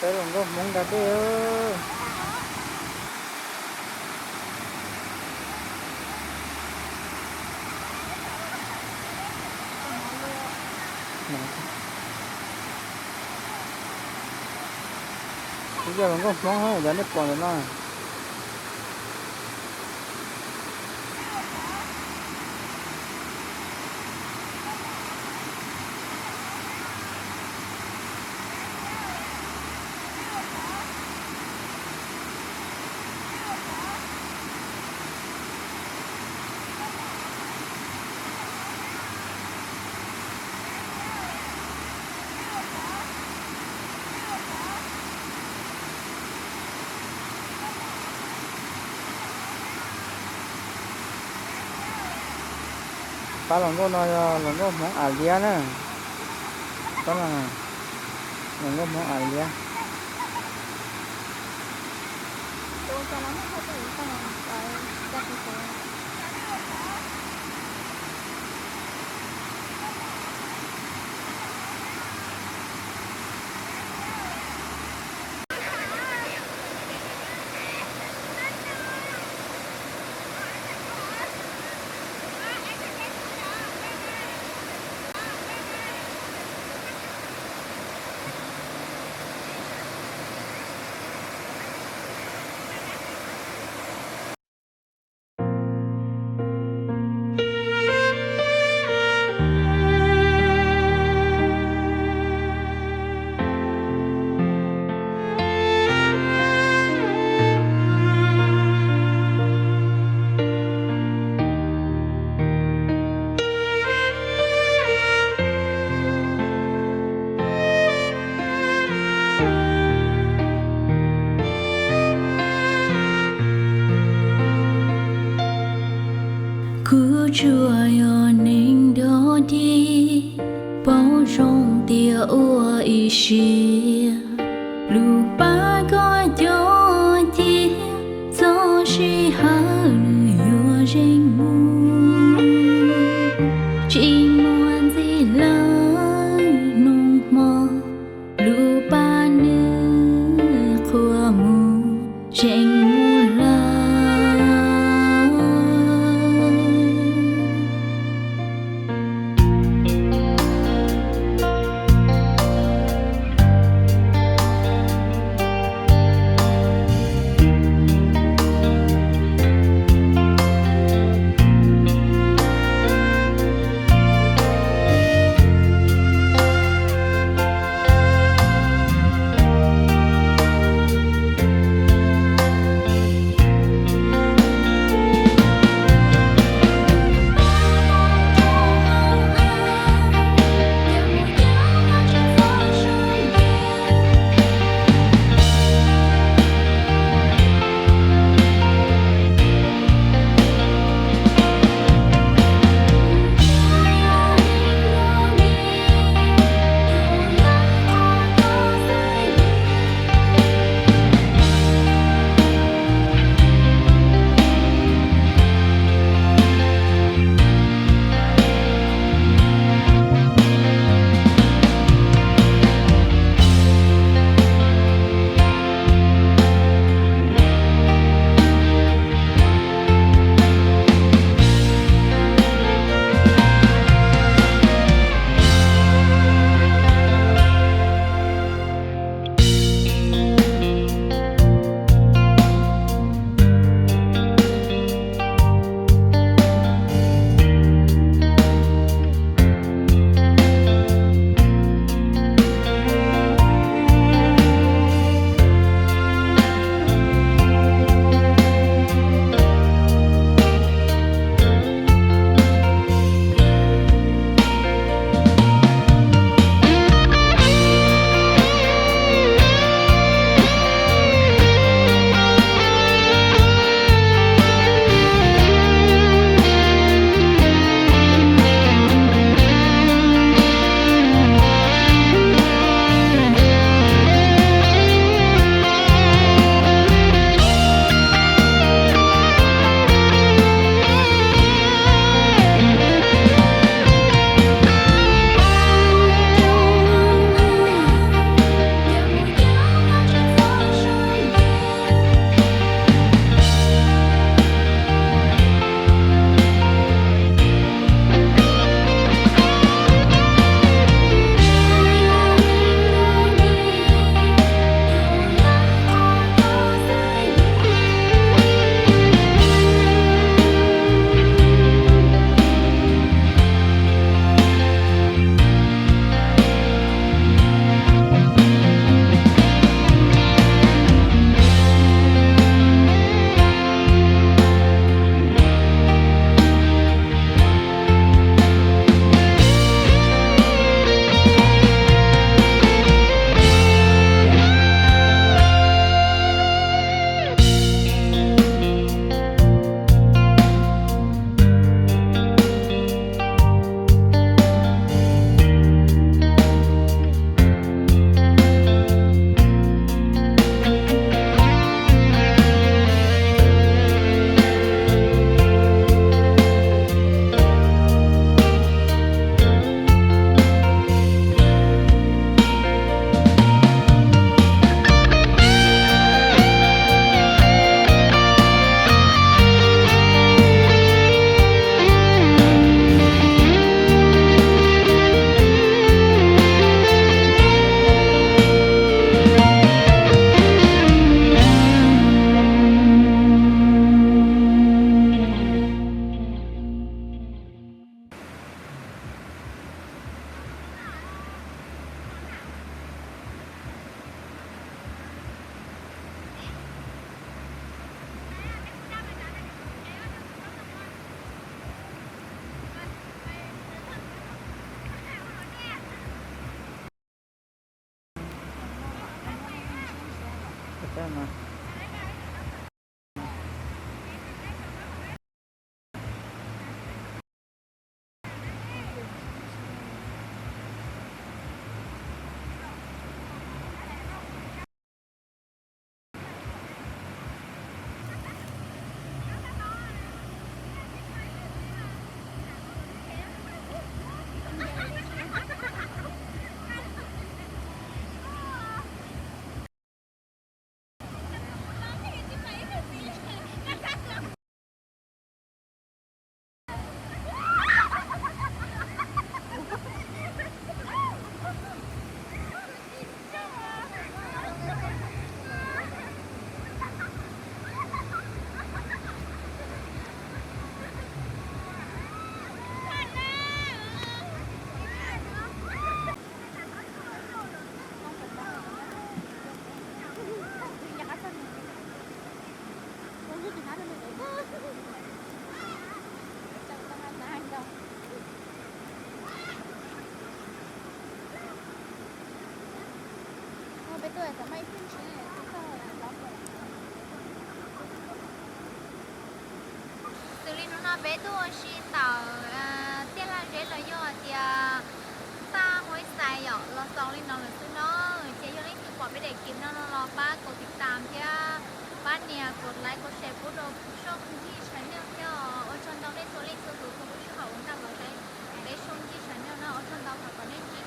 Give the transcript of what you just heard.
Peb los nkauj Hmoob da dej. Twb yog los nkauj Hmoob cov nej pom ntawm no. Pab los nkauj no yog los nkauj Hmoob Am Liab na. Pab los nkauj Hmoob Am Liab. Kuv tsuas yog neeg dog dig, paub zoo tias ua ib siab, lub pab koj cov cia, txog sij hawm nws yuav zeem mus. Tsis muaj ntxiv lawm hnub hmo, lub pab nws qhuav mus zeem mus lawm. no. Xws li hnub no peb tuaj ua si ntawm tiaj laj zeb los yog hais tias tag Huaib Xais yom, los xaus li no lawm xwb no. Ces yog leej twg pom peb daim clip no no los pab kaum tiv tam thiab pab nias kaum like kaum share pub rau Soj Ncig channel thiab os. Ua tsaug ntau nej txhua leej txhua tus tau lub sij hawm uas nrog peb Soj Ncig channel no, ua tsaug ntau, thov kom nej